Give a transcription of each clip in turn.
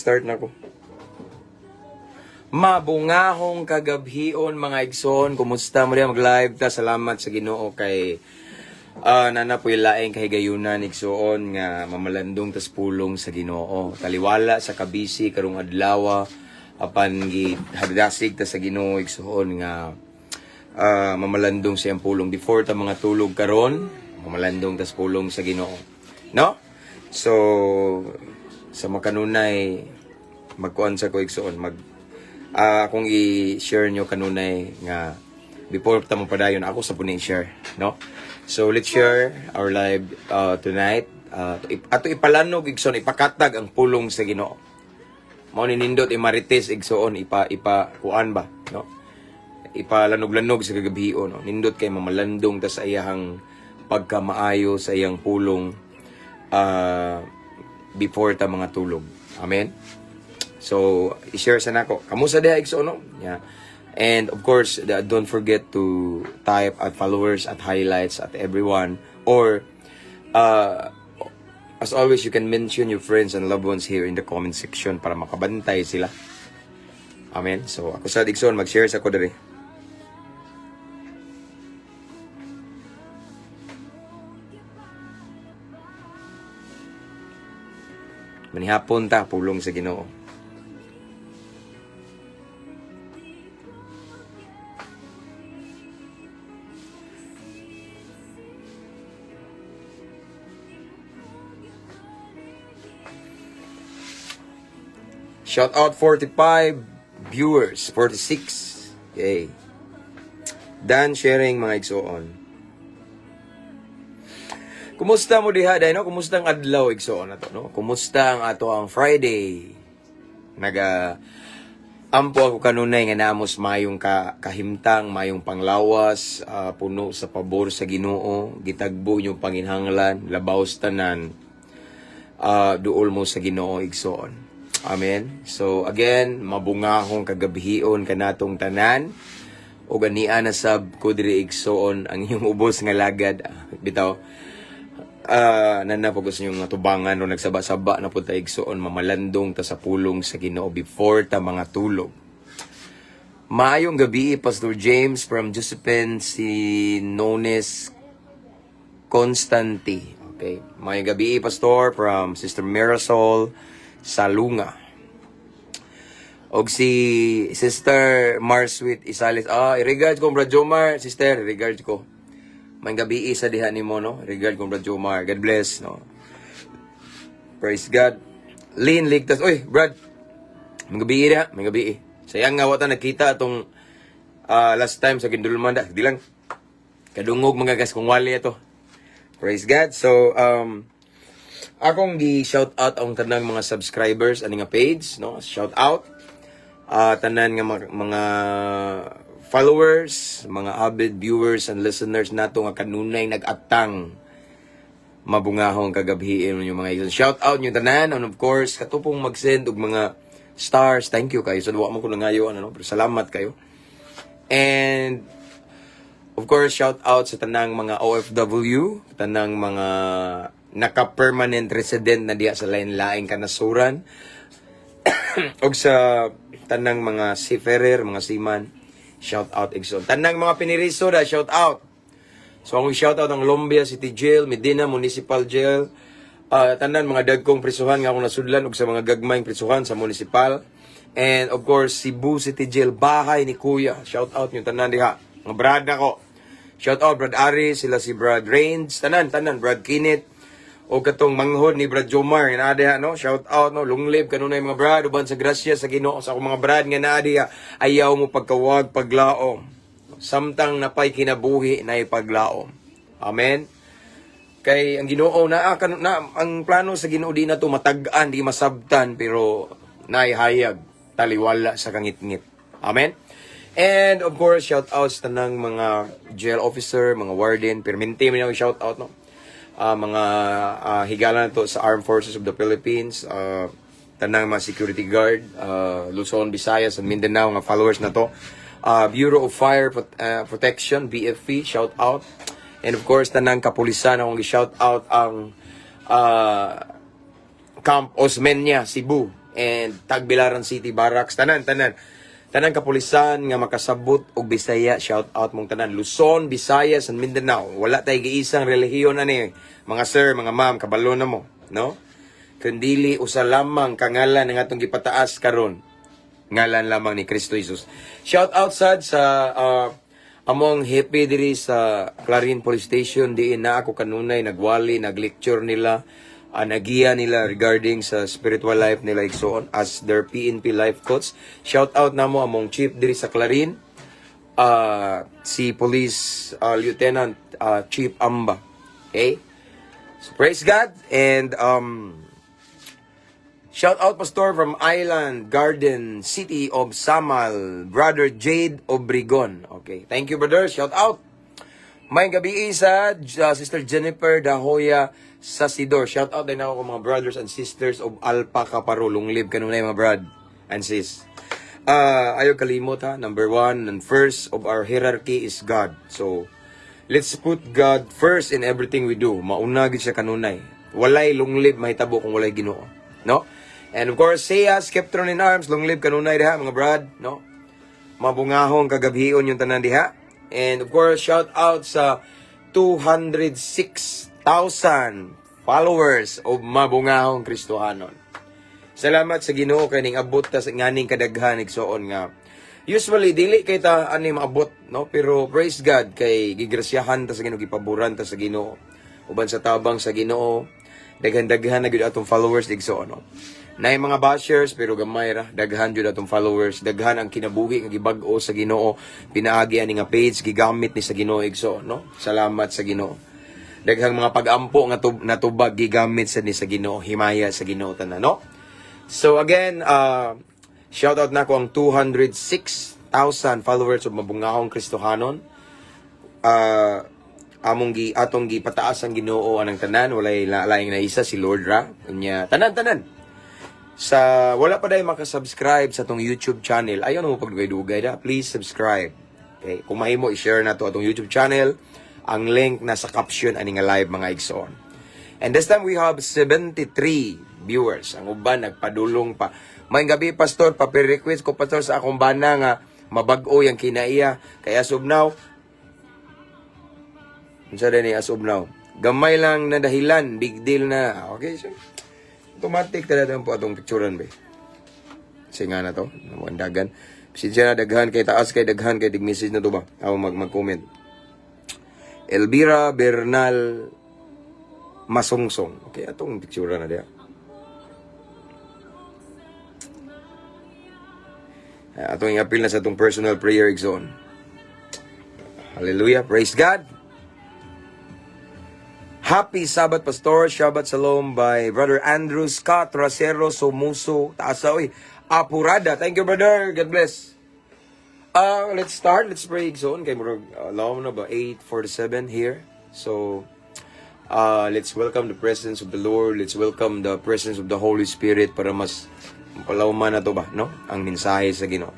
Mag-start na ko. Mabungahong kagabhion, mga igsoon, kumusta mo diha? Mag-live ta. Salamat sa Ginoo kay nana po'y laing kahigayunan, igsoon, nga mamalandong tas pulong sa Ginoo. Taliwala sa kabisi karong adlaw, apan gi hadasig ta sa Ginoo, igsoon, nga mamalandong sa iyang pulong before ta mga tulog karon, mamalandong tas pulong sa Ginoo. No? So sa makanunay magkuan sa ko, igsoon, mag akong i-share nyo kanunay nga before ta mo padayon, ako sa puni share, no? So let's share our live tonight. Ato ipalanog, igsoon, ipakatag ang pulong sa Ginoo. Mao ni nindot imarites, igsoon, ipa ipa kuan ba, no? Ipalanog-lanog sa kagabhion, no? Nindot kay mamalandong ta sa iyahang pagkamaayo, sa iyang pulong before ta mga tulog. Amen. So, i-share sa nako. Kamusta diha, igsoon, no? Yeah. And of course, don't forget to type at followers, at highlights, at everyone, or as always, you can mention your friends and loved ones here in the comment section para makabantay sila. Amen. So, ako sa igsoon, mag-share sa ko diri. Manihapon ta pulong sa Ginoo. Shout out 45 viewers, 46. Yay. Done sharing, mga igsoon. Kumusta mo diha day, no? Kumusta ang adlaw, igsoon, na to, no? Kumusta ang ato ang Friday? Naga ampo ako kanunay nga namos mayong kahimtang, mayong panglawas, puno sa pabor sa Ginoo, gitagbo inyong panginhanglan, labaw sa tanan, duol mo sa Ginoo, igsoon. Amen. So again, mabungahong kagabhion kanatong tanan. O ganian na sab ko diri, igsoon, ang inyong ubos nga lagad. Bitaw. Nana po gusto yung tubangan o nagsaba-saba na po ta, igsoon, mamalandong ta sa pulong sa Ginoo before ta mga tulog. Maayong gabi, Pastor James, from Josephine Sinones Constanti. Okay. Maayong gabi, Pastor, from Sister Mirasol Salunga. Og si Sister Marsweet Isales. Regards ko, Brad Jomar. Sister, regards ko. Maayong gabi sa diha nimo, no? Regard ko, Brad Jomar. God bless, no? Praise God. Lynn Ligtas. Oy, Brad. Maayong gabi diha. Maayong gabi. Sayang nga wata nakita atong last time sa Gindulman da. Di lang. Kadungog mga gas kung wali ato. Praise God. So, akong gi-shout out ang tanang mga subscribers ani nga page, no? Shout out. Tanan nga mga followers, mga avid viewers and listeners nato nga kanunay nag-atang, mabungahong kagabhiin yung mga igsoon. Shout out nyo tanan and of course katupong mag-send og mga stars. Thank you kayo. So wa mo ko nangayo ano, pero salamat kayo. And of course, shout out sa tanang mga OFW, tanang mga naka-permanent resident na diha sa lain-laing kanasuran, og sa tanang mga seafarer, mga seaman, shout out, igsoon. Tanang mga piniriso da, shout out. So ang shout out ang Lumbia City Jail, Medina Municipal Jail, tanan mga dagkong prisuhan nga akong nasudlan ug sa mga gagmayng prisuhan sa municipal. And of course, Cebu City Jail, bahay ni Kuya. Shout out yung tanan diha. Mga brad nako. Shout out Brad Ari, sila si Brad Range, tanan tanan Brad Kinit, o katong manghod ni Brad Jomar nga naa diha, no? Shout out, no? Long live kanunay, mga brad, uban sa grasya sa Ginoo. Sa akong mga brad nga naa diha, ayaw mo pagkawag paglaom. Samtang napay kinabuhi na paglaom. Amen. Kay ang Ginoo na, na ang plano sa Ginoo di na to matag-an, di masabtan, pero naihayag taliwala sa kangitngit. Amen. And of course, shout out sa tanang mga jail officer, mga warden, perminti man yung shout out, no. Mga higala na to sa Armed Forces of the Philippines, tanang mga security guard, Luzon, Visayas, and Mindanao nga followers na to. Bureau of Fire Protection, BFP, shout out. And of course, tanang kapulisan, akong shout out ang Camp Osmeña, Cebu. And Tagbilaran City Barracks, tanan tanan. Tanan kapulisan nga makasabot og Bisaya, shout out mong tanan. Luzon, Visayas, and Mindanao. Wala tay giisang relihiyon ani. Mga sir, mga ma'am, kabalo na mo, no? Kundili usa lamang kangalan nga atong gipataas karon, ngalan lamang ni Kristo Jesus. Shout out sad sa among hepe diri sa Clarin Police Station, diin na ako kanunay nagwali, naglecture nila, nagiya nila regarding sa spiritual life nila igsoon as their PNP life coach. Shout out namo among chief diri sa Clarin, si Police Lieutenant Chief Amba. Okay? So praise God and shout out, Pastor, from Island Garden City of Samal, Brother Jade Obrigon. Okay, thank you, brother. Shout out. Maayong gabii sa Sister Jennifer Dahoya Sasidor. Shout out din ako mga brothers and sisters of Alpha Kaparo. Long live kanunay, mga brad and sis. Ayaw kalimot ha. Number one and first of our hierarchy is God. So, let's put God first in everything we do. Mauna gid siya kanunay. Walay lunglib mahitabo kung walay Ginoo. No? And of course, Seiya, Skeptron in Arms, long live kanunay diha, mga brad, no? Mabungahong kagabhion yung tanan diha. And of course, shout out sa 206,000 followers of Mabungahong Kristohanon. Salamat sa Ginoo kay ning abot ta sa nganing kadaghan, igsoon, nga usually dili kay ta ani maabot, no? Pero praise God kay gigrasyahan ta sa Ginoo, gipaboran ta sa Ginoo. Uban sa tabang sa Ginoo, daghan-daghan na gyud atong followers, igsoon, no? Naay mga bashers pero gamay ra, daghan jud atong followers, daghan ang kinabuhi nga gibag-o sa Ginoo pinaagi ani nga page, gigamit ni sa Ginoo, igsoon, no? Salamat sa Ginoo. Daghang mga pag-ampo nga natubag gigamit sa ni sa Ginoo, himaya sa Ginoo tanan, no? So again, shout out nako ang 206,000 followers of Mabungahong Kristohanon. Among gi atong gipataas ang Ginoo anang tanan, walay laing naisa, si Lord ra. Unya tanan tanan. Sa wala pa dai maka-subscribe sa atong YouTube channel, ayaw na mo pagdugay-dugay da. Please subscribe. Okay? Kung mahimo, i-share na to atong YouTube channel. Ang link nasa caption ani nga live, mga igsoon. And this time we have 73 viewers. Ang uban nagpadulong pa. Maayong gabi, Pastor, papi-request ko, Pastor, sa akong bana nga mabag-o yung kinaiya. Kaya as of now, unsa ni as of now? Gamay lang na dahilan, big deal na. Okay, so automatic talaga po atong picturean ba. Kasi nga na to, dagan. Pasensya na, daghan kay taas kay daghan kay dig message na to ba. Ako mag-comment. Elvira Bernal Masongsong. Okay, atong picture na diya. Atong i-appeal na sa atong personal prayer zone. Hallelujah. Praise God. Happy Sabbath, Pastor. Shabbat Shalom by Brother Andrew Scott Racero Somuso Taasa. Uy, Apurada. Thank you, brother. God bless. Let's start. Let's pray zone. Kay murag, alam na ba, 8:47 here. So, let's welcome the presence of the Lord. Let's welcome the presence of the Holy Spirit para mas palawman na to ba, no? Ang mensahe sa Ginoo.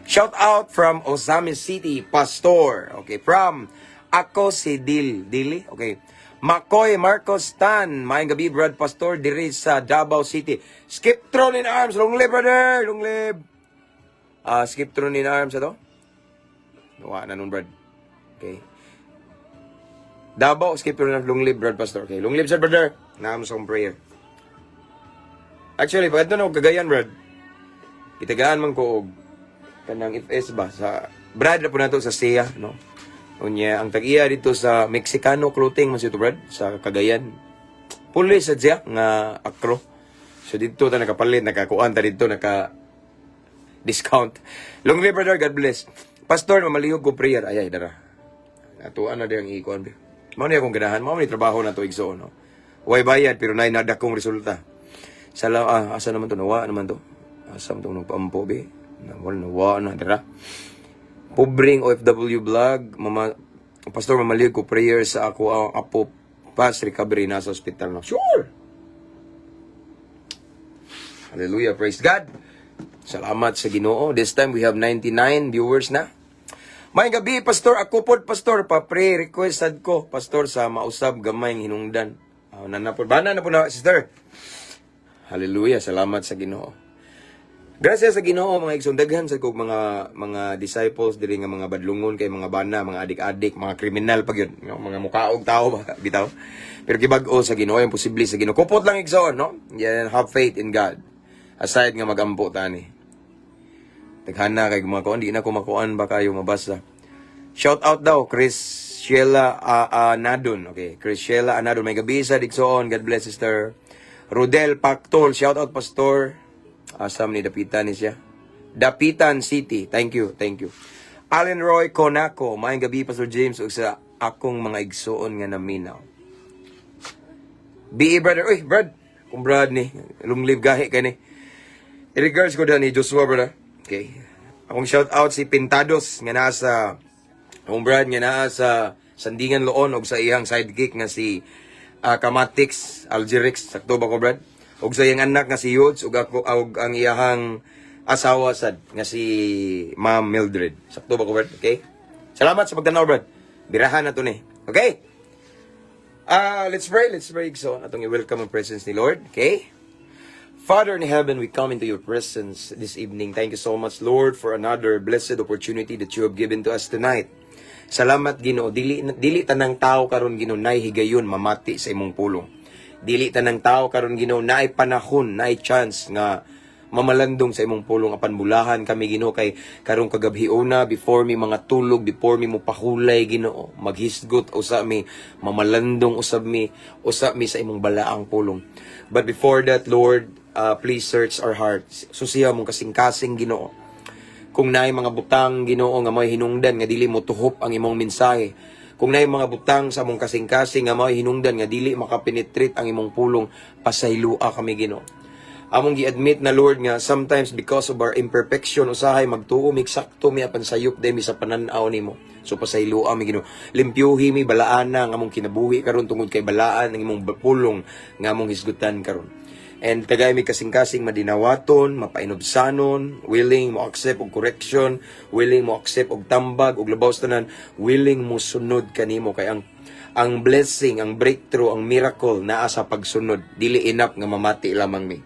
Shout out from Ozamiz City, Pastor. Okay, from Ako si Dil. Dili? Okay. Makoy Marcos Tan. Maayong gabi, Brad Pastor, diri sa Davao City. Skip Throne in Arms. Long live, brother. Long live. Skip Throne in Arms, ato? Wa na nun, Brad. Okay. Davao, Skip Throne in Arms. Long live, Brad Pastor. Okay. Long live, sir, brother. Naam sa akong prayer. Actually, pagkat na Cagayan, Brad. Itagaan man ko og kanang FS ba sa Brad na po nato sa SIA, no? Unya, ang tag-iya dito sa Mexicano Clothing man siya to, Brad, sa Cagayan. Pulis sa siya nga akro. So dito ta nakapalit, nakakuan ta dito, naka discount. Long live, brother, God bless. Pastor, mamalihog ko prayer. Ay, ay, dara. Atuan na diyang ikuan. Mao ni akong ganahan, mao ni trabaho na to, igsoon, no. Way bayad pero nay nadakong resulta. Sala asa naman to, nawa naman to. Asa man to nagpaampo be. Na wala, nawa na dara. Pobreng OFW vlog, mama Pastor, mamalihog ko prayer sa ako ang apo fast recovery, nasa ospital na. Sure. Hallelujah, praise God. Salamat sa Ginoo. This time we have 99 viewers na. Maayong gabi, Pastor. Ako pod, Pastor, pa-pray request sad ko, Pastor, sa mausab gamay ng hinungdan. Nana po. Bana na po na, sister. Hallelujah. Salamat sa Ginoo. Gracias sa Ginoo, mga igsoon, daghan sa kog mga disciples diri nga mga badlungon kay mga bana, mga adik-adik, mga kriminal pag yun, no? Mga mukaog tao ba bitaw. Pero gibag-o sa Ginoo, imposible sa Ginoo. Kupot lang, igsoon, no? Yan, have faith in God. Aside nga magampo tani. Daghana kay mga kuan, di na ko makuan ba kayo mabasa. Shout out daw Chris Sheila Anadon. Okay, Chris Sheila Anadon, maayong gabii sa igsoon. God bless, sister. Rodel Pactol, shout out, pastor. Asam ni Dapitan ni siya. Dapitan City. Thank you, thank you. Allen Roy Konako, maayong gabi, Pastor James, ug sa akong mga igsoon nga naminaw. BE brother, uy, brad. Kung brad ni, long live gahi kay ni. In regards ko ni Joshua, brother. Okay. Akong shout out si Pintados nga naa sa akong brad nga naa sa Sandingan Loon og sa iyang sidekick nga si Kamatix Algerix, sakto ba ko, brad? Og sa iyang anak nga si Yods ug ako og ang iyahang asawa sad nga si Ma'am Mildred. Sakto ba ko, brad? Okay? Salamat sa pagtanaw, brad. Birahan na to ni. Okay? Ah, let's pray. Let's pray. So, atong i-welcome ang presence ni Lord. Okay? Father in heaven, we come into your presence this evening. Thank you so much, Lord, for another blessed opportunity that you have given to us tonight. Salamat, Ginoo. Dili dili tanang tao karon, Ginoo, nay higayon mamati sa imong pulong. Dili tanang tao karon, Ginoo, naay panahon, naay chance nga mamalandong sa imong pulong, apan bulahan kami, Ginoo, kay karong kagabhiona, before mi mga tulog, before mi mopahulay, Ginoo, maghisgot usa mi, mamalandong usab mi usa mi sa imong balaang pulong. But before that, Lord, please search our hearts. Susiha among kasing-kasing, Ginoo, kung naay mga butang, Ginoo, nga may hinungdan nga dili mo tuhop ang imong mensahe, kung naay mga butang sa among kasing-kasing nga may hinungdan nga dili makapenetrate ang imong pulong, pasaylua kami, Ginoo. Among gi-admit na, Lord, nga sometimes because of our imperfection, usahay magtuo mi, sakto mi, apan sayop day mi sa panan-aw nimo. So pasayloa mi, Ginoo. Limpyuhi mi, balaana ang among kinabuhi karon tungod kay balaan ang imong pulong nga among hisgutan karon. And tagay mi kasing-kasing madinawaton, mapainubsanon, willing mo accept og correction, willing mo accept og tambag, og labaw sa tanan, willing mo sunod kanimo, kay ang blessing, ang breakthrough, ang miracle naa sa pagsunod. Dili enough nga mamati lamang mi.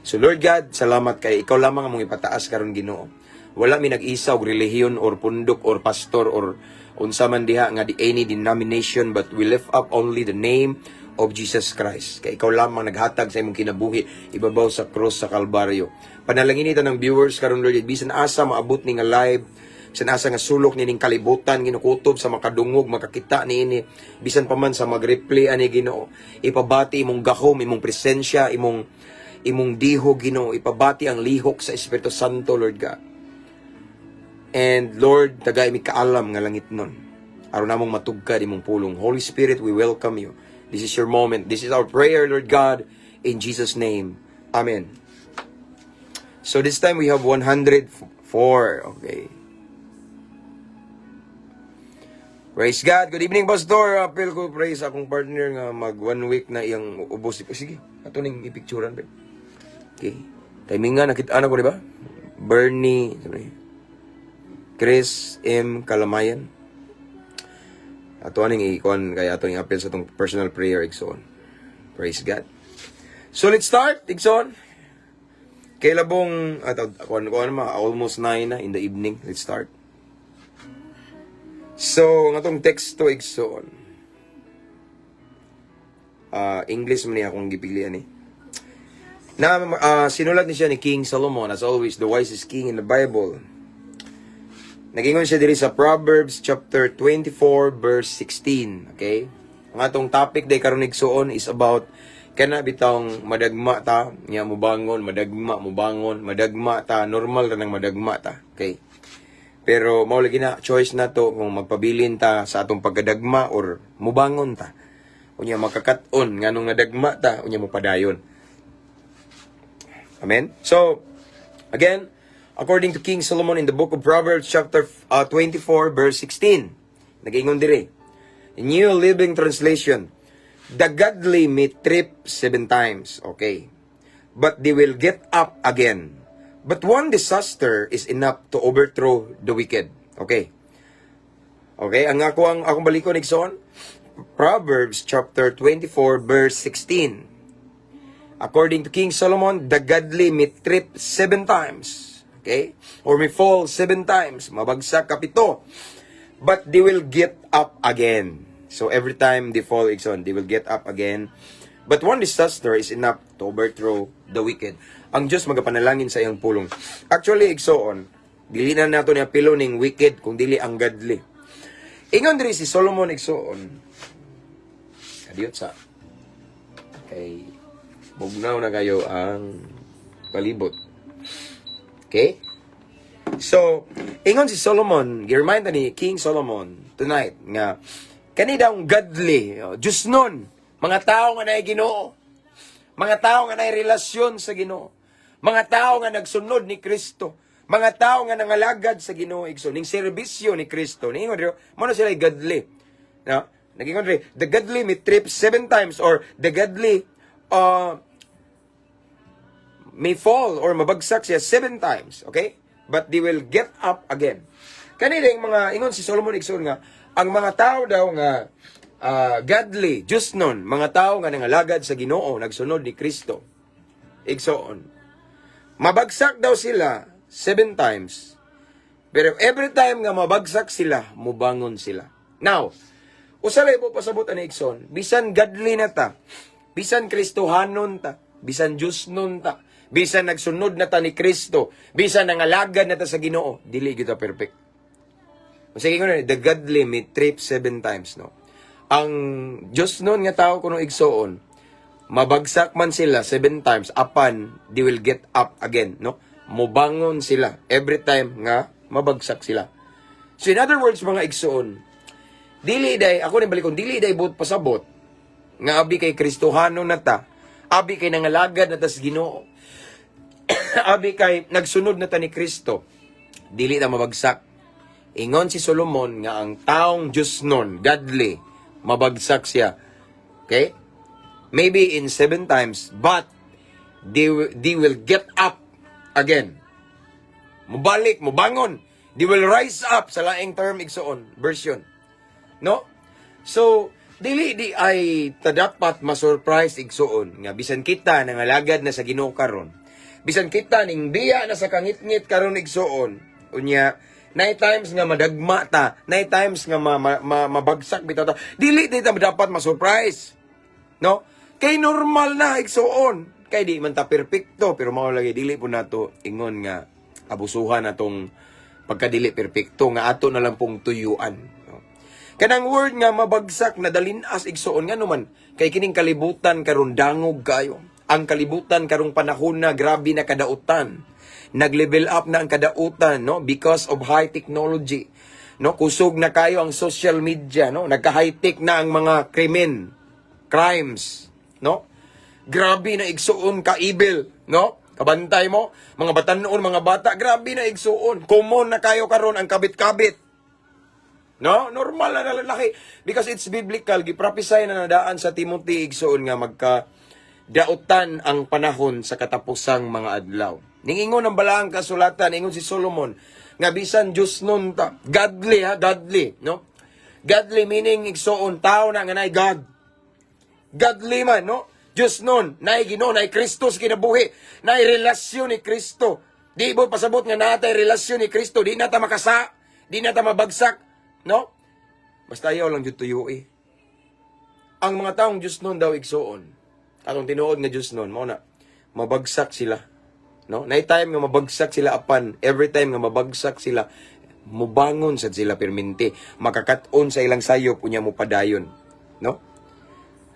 So Lord God, salamat kay ikaw lamang among ipataas karon, Ginoo. Wala mi nag-isa og relihiyon or pundok or pastor or unsa man diha nga di any denomination, but we lift up only the name of Jesus Christ. Kay ikaw lamang naghatag sa imong kinabuhi ibabaw sa cross sa Kalbaryo. Panalangin tanang viewers karon, Lord, bisan asa maabot ni nga live, bisan asa nga sulok nining kalibutan, ginukutob sa makadungog, makakita niini, bisan pa man sa mag-replay ani, Ginoo. Ipabati imong gahom, imong presensya, imong diho, Ginoo, ipabati ang lihok sa Espiritu Santo, Lord God. And Lord, tagay mi kaalam nga langit nun aron namong matugkad imong pulong. Holy Spirit, we welcome you. This is your moment. This is our prayer, Lord God, in Jesus' name. Amen. So this time we have 104. Okay. Praise God. Good evening, Pastor. Apil ko praise akong partner nga mag one week na iyang ubos. Sige, ato ning ipicturean ba. Okay. Timing nga nakita na ko, di ba? Bernie, sabi, Chris M. Kalamayan. Ato aning i-kuan kay ato ning apil sa atong personal prayer, igsoon. Praise God. So let's start, igsoon. Kay labong at kuan kuan ma almost 9 na in the evening. Let's start. So, ang atong teksto, igsoon. English man niya akong gipilian eh. Na sinulat ni siya ni King Solomon, as always the wisest king in the Bible. Nagingon siya diri sa Proverbs chapter 24 verse 16, okay? Ang atong topic day karon, igsuon, is about kana bitawng madagma ta, nya mubangon, madagma, mubangon, madagma ta, normal ra nang madagma ta, okay? Pero mao lagi na choice na to kung magpabilin ta sa atong pagkadagma or mubangon ta. Unya makakat-on nganong nadagma ta, unya mopadayon. Amen? So, again, according to King Solomon in the book of Proverbs chapter 24 verse 16, nag-ingon dire. New Living Translation, "The godly may trip seven times," okay, "but they will get up again. But one disaster is enough to overthrow the wicked." Okay. Okay, ang ako ang akong balikon, igsoon, Proverbs chapter 24 verse 16. According to King Solomon, the godly may trip seven times. Okay? Or may fall seven times. Mabagsak kapito. But they will get up again. So every time they fall, igsoon, they will get up again. But one disaster is enough to overthrow the wicked. Ang Diyos magapanalangin sa iyang pulong. Actually, igsoon, dili na nato niya pilo ning wicked kung dili ang godly. Ingon diri si Solomon, igsoon. Kadiyot sa. Kay bugnaw na kayo ang palibot. Okay? So, ingon si Solomon, gi-remind ni King Solomon tonight nga kani daw godly, oh, Diyos nun, mga tao nga naay Ginoo, mga tao nga naay relasyon sa Ginoo, mga tao nga nagsunod ni Kristo, mga tao nga nangalagad sa Ginoo, igsoon, ning serbisyo ni Kristo. Ningon diri, mao na sila godly. No? Nagingon diri, the godly may trip seven times or the godly may fall or mabagsak siya seven times, okay? But they will get up again. Kanila yung mga, ingon si Solomon, igsoon, nga, ang mga tao daw nga godly, Diyos nun, mga tao nga nangalagad sa Ginoo, nagsunod ni Kristo, igsoon. Mabagsak daw sila seven times. Pero every time nga mabagsak sila, mubangon sila. Now, usa lay ko pasabot ani, igsoon, bisan godly na ta, bisan Kristohanon ta, bisan Diyos nun ta, bisan nagsunod na ta ni Kristo, bisan nangalagad na ta sa Ginoo, dili kita perfect. Sige ko na, the godly may trip seven times, no? Ang Diyos nun nga tao kuno, igsoon, mabagsak man sila seven times, apan they will get up again, no? Mubangon sila every time nga mabagsak sila. So in other words, mga igsoon, dili day, ako ni balikon, dili day buot pasabot nga abi kay Kristohano na ta, abi kay nangalagad na ta sa Ginoo, abi kay nagsunod na ta ni Kristo, dili na mabagsak. Ingon si Solomon nga ang taong Diyos nun, godly, mabagsak siya. Okay? Maybe in seven times, but they will get up again. Mubalik, mubangon. They will rise up sa laing term, igsoon, version. No? So, dili di ay ta dapat ma-surprise, igsoon, nga bisan kita nangalagad na sa Ginoo karon. Bisan kita ning biya na sa kangitngit karon, igsoon. Unya, naay times nga madagma ta, naay times nga mabagsak bitaw ta. Dili di ta dapat ma-surprise. No? Kay normal na, igsoon. Kay di man ta perpekto, pero mao lagi dili po nato ingon nga abusuhan atong pagkadili perpekto nga ato na lang pong tuyuan. No? Kanang word nga mabagsak na dalinas, igsoon, nga naman kay kining kalibutan karon dangog kayo. Ang kalibutan karong panahon na grabe na kadautan. Nag-level up na ang kadautan, no, because of high technology. No, kusog na kayo ang social media, no? Nagka-high-tech na ang mga krimen, crimes, no? Grabe na, igsuon, ka-evil, no? Kabantay mo, mga batanon, mga bata, grabe na, igsuon. Common na kayo karon ang kabit-kabit. No? Normal na lalaki. Because it's biblical, giprophesy na nadaan sa Timothy, igsuon, nga magka dautan ang panahon sa katapusang mga adlaw. Ningingon ang balaang kasulatan, ingon si Solomon, nga bisan Diyos nun ta, godly ha, godly, no? Godly meaning, igsuon, tao na nga naay God. Godly man, no? Diyos nun, naay Ginoo, naay Kristo sa kinabuhi, naay relasyon ni Kristo. Di mo pasabot nga natay relasyon ni Kristo, di na ta makasa, di na ta mabagsak, no? Basta ayaw lang jud tuyoi. Ang mga taong Diyos nun daw, igsuon, atong tinuod nga Diyos nun, mao na, mabagsak sila. No? Naay time nga mabagsak sila, apan every time nga mabagsak sila, mubangon sad sila permente, makakat-on sa ilang sayop unya mupadayon, no?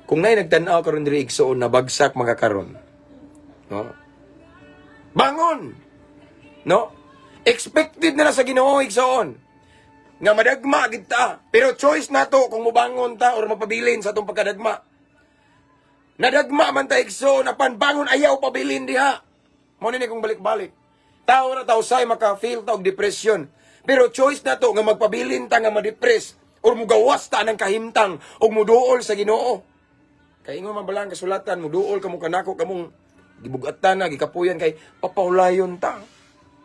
Kung nay nagtan-aw karon diri, igsuon, nabagsak mga karon, no? Bangon! No? Expected na na sa Ginoo, igsuon, nga madagma gid ta. Pero choice nato kung mubangon ta or mapabilin sa atong pagkadagma. Nadagma man ta, igsoon, apan bangon, ayaw pabilin diha. Mo ni kung balik-balik. Tao na tao say maka-feel ta og depression. Pero choice na to nga magpabilin ta nga ma-depress or mugawas ta ng kahimtang og muduol sa Ginoo. Kay ingon man balaang kasulatan, muduol ka mo kanako kamong gibugatan na gikapuyan kay papaulayon ta.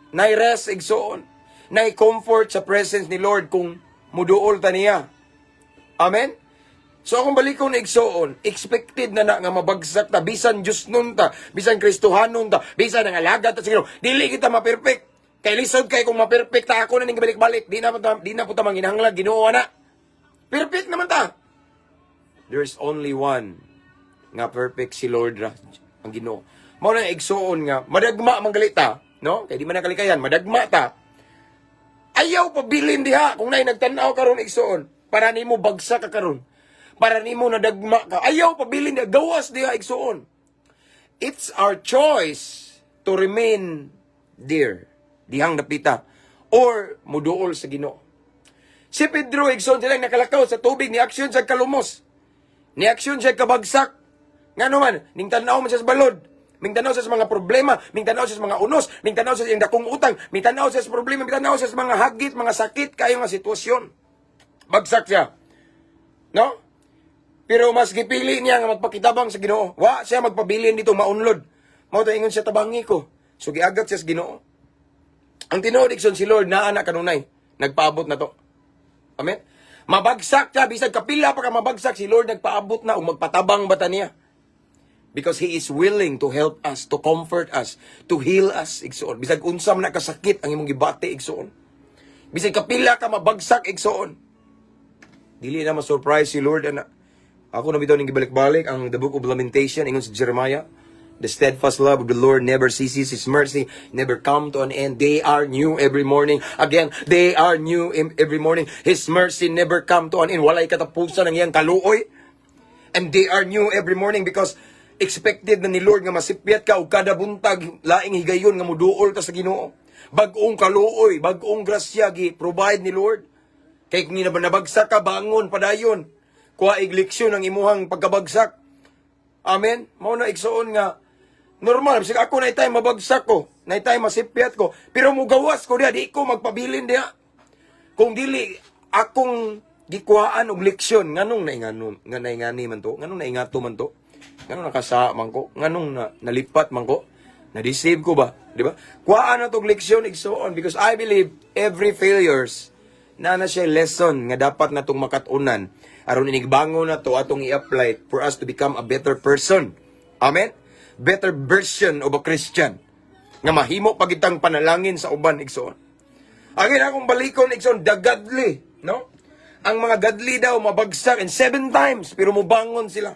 Nay rest, igsoon. Nay comfort sa presence ni Lord kung muduol ta niya. Amen? So akong balikon na, igsoon, expected na na nga mabagsak ta, bisan Diyosnon ta, bisan Kristohanon ta, bisan ang alagad ta sa Ginoo, dili kita ma-perfect. Kay lisod kay kung ma-perfect ta, ako na ning balik-balik, di na po ta manginahanglan Ginoo na. Perfect naman ta. There's only one nga perfect, si Lord ra, ang Ginoo. Mao na, igsoon, nga madagma man gali ta, no? Kay di man nakalikayan, madagma ta. Ayaw pabilin diha kung naay nagtan-aw karon, igsoon. Para nimo bagsak ka karon. Para nimo nadagma ka. Ayaw pabilin diha, gawas diha, igsoon. It's our choice to remain there. Dihang dapita or muduol sa Ginoo. Si Pedro, igsoon, sila nakalakaw sa tubig, ni aksyon sa kalumos. Ni aksyon siya kabagsak. Nga naman, ning tanaw man siya sa balod. Ning tanaw siya sa mga problema, ning tanaw siya sa mga unos, ning tanaw siya sa iyang dakong utang, ning tanaw siya sa problema, ning tanaw siya sa mga hagit, mga sakit, kayo nga sitwasyon. Bagsak siya. No? Pero mas gipili niya nga magpakitabang sa Ginoo. Wa siya magpabilin dito maunlod. Mao to ingon siya, "Tabangi ko." So giagak siya sa Ginoo. Ang tinuod, igsoon, si Lord naa na kanunay. Nagpaabot na to. Amen. Mabagsak siya, bisag kapila pa ka mabagsak, si Lord nagpaabot na ug magpatabang bata niya. Because He is willing to help us, to comfort us, to heal us, igsoon. Bisag unsa man na kasakit ang imong gibati, igsoon. Bisag kapila ka mabagsak, igsoon. Dili na ma-surprise si Lord ana. Ako na bitaw ning gibalik-balik ang the Book of Lamentation, ingon si Jeremiah. "The steadfast love of the Lord never ceases, His mercy never come to an end. They are new every morning." Again, they are new every morning. His mercy never come to an end. Walay katapusan ang iyang kaluoy. And they are new every morning because expected na ni Lord nga masipyat ka og kada buntag laing higayon nga muduol ta sa Ginoo. Bag-ong kaluoy, bag-ong grasya gi provide ni Lord. Kay kung nabagsak ka, bangon padayon. Kuha ig leksyon ang imuhang pagkabagsak. Amen. Mao na, igsoon, nga normal bisag ako na time mabagsak ko, na time masipyat ko, pero mugawas ko diha, di ko magpabilin diha. Kung dili akong gikuhaan og leksyon, nganong naingano nga naingani man to, nganong naingato man to, nganong nakasa man ko, nganong nalipat man ko, na-deceive ko ba, di ba? Kuhaan na tog leksyon, igsoon, because I believe every failures na na siya lesson nga dapat natong makat-unan aron inigbangon na to atong i-apply for us to become a better person. Amen. Better version of a Christian nga mahimo pagitang panalangin sa uban, igsoon. Again, akong balikon, igsoon, the godly, no? Ang mga godly daw mabagsak and seven times pero mubangon sila.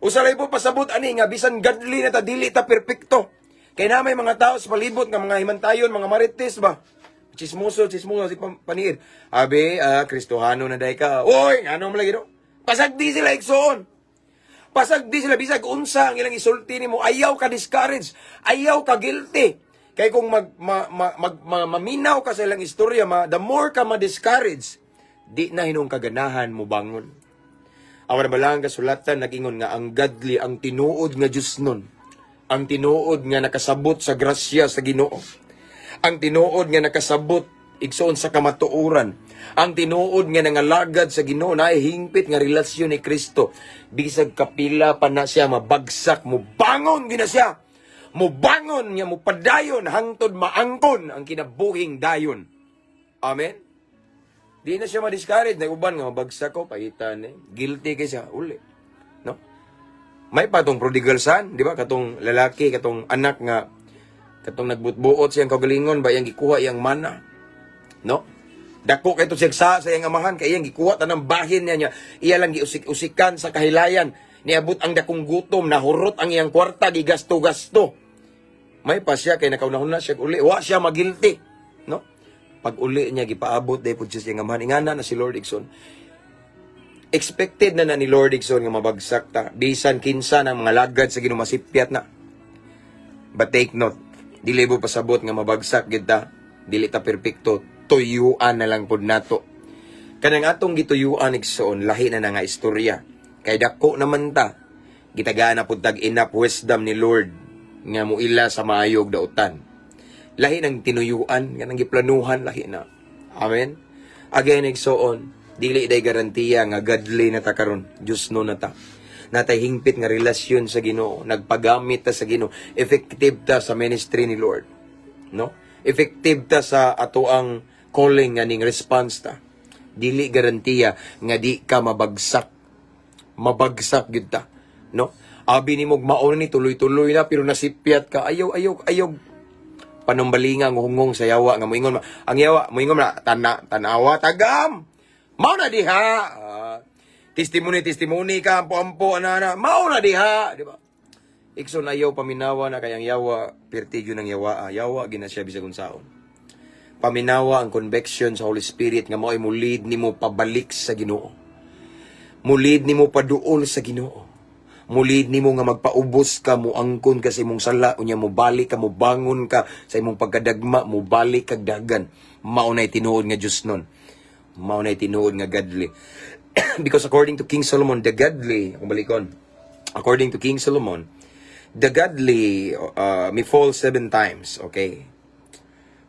Usaray po pasabot ani nga bisan godly na ta, dili ta perpekto. Kay na may mga tao sa palibot nga mga himantayon, mga marites ba? Chismoso, chismoso si paniid. "Abe, Kristohano na day ka. Oy, ano mo lagi no?" Pasagdi sila, igsoon. Pasagdi sila bisag unsa ang ilang isulti nimo, ayaw ka discourage, ayaw ka guilty. Kay kung mag, ma, ma, mag ma, maminaw ka sa ilang istorya, the more ka ma-discourage, di na hinong kaganahan mo bangon. Ang na balang kasulatan nag-ingon nga ang godly, ang tinuod nga Diyos nun, ang tinuod nga nakasabot sa grasya sa Ginoo, ang tinuod nga nakasabot, igsoon, sa kamatuoran, ang tinuod nga nangalagad sa Ginoo, na hingpit nga relasyon ni Kristo, bisag kapila pa na siya mabagsak, mubangon gina siya. Mubangon nga mupadayon hangtod maangkon ang kinabuhing dayon. Amen. Di na siya ma-discourage. Nag-uban nga mabagsak ko, pahitan eh. Guilty kay siya, uli. No? May pa tong prodigal son, di ba? Katong lalaki, katong anak nga, katong nagbutbuot siyang kaugalingon, ba iyang gikuha iyang mana. No? Dako kay to siya sa iyang amahan, kay iyang gikuha tanang bahin niya niya. Iya lang giusik-usikan sa kahilayan. Niabot ang dakong gutom, nahurot ang iyang kwarta, gigasto-gasto. May pa siya kay nakaunahon na siya uli. Wa siya magilty. No? Pag uli niya, gipaabot dahil po siya sa iyang amahan. Ingana na si Lord, igsoon. Expected na na ni Lord, igsoon, nga mabagsak ta. Bisan kinsa ng mga lagad sa Ginoo, masipyat na. But take note, dili mo pasabot nga mabagsak gid ta. Dili ta perpekto. Tuyuan na lang pud nato. Kanang atong gituyuan, igsoon, lahi na na nga istorya. Kay dako naman ta. Gitagaan na pud tag enough wisdom ni Lord nga muila sa maayog dautan. Lahi ng tinuyuan, nga nang giplanuhan, lahi na. Amen. Again, igsoon, dili day garantiya nga godly na ta karon, Diyos no na ta. Natay hingpit nga relasyon sa Ginoo, nagpagamit ta sa Ginoo, effective ta sa ministry ni Lord. No? Effective ta sa ato ang calling nga ning response ta. Dili garantiya nga di ka mabagsak. Mabagsak gyud ta, no? Abi nimo mao ni tuloy-tuloy na, pero nasipyat ka. Ayaw, ayaw, ayaw panumbalinga ang hungong sa yawa nga moingon ang yawa, moingon na tana, tanawa tagam, mao na diha. Ah, testimony, testimony ka, ampo ampo ana ana, mao na diha, di ba? Igsoon, ayaw paminawa na, kay ang yawa pirti gyud ng yawa, ah. Yawa gina siya bisag unsaon. Paminawa ang conviction sa Holy Spirit nga mao'y mulid nimo pabalik sa Ginoo, mulid nimo paduol sa Ginoo, mulid nimo nga magpaubos ka, muangkon ka sa imong sala, unya mobalik ka, mobangon ka sa imong pagkadagma, mobalik kag dagan. Mao nay tinuod nga Dios nun. Mao nay tinuod nga godly. Because according to King Solomon, the godly, kung balikon, according to King Solomon, the godly may fall seven times, okay?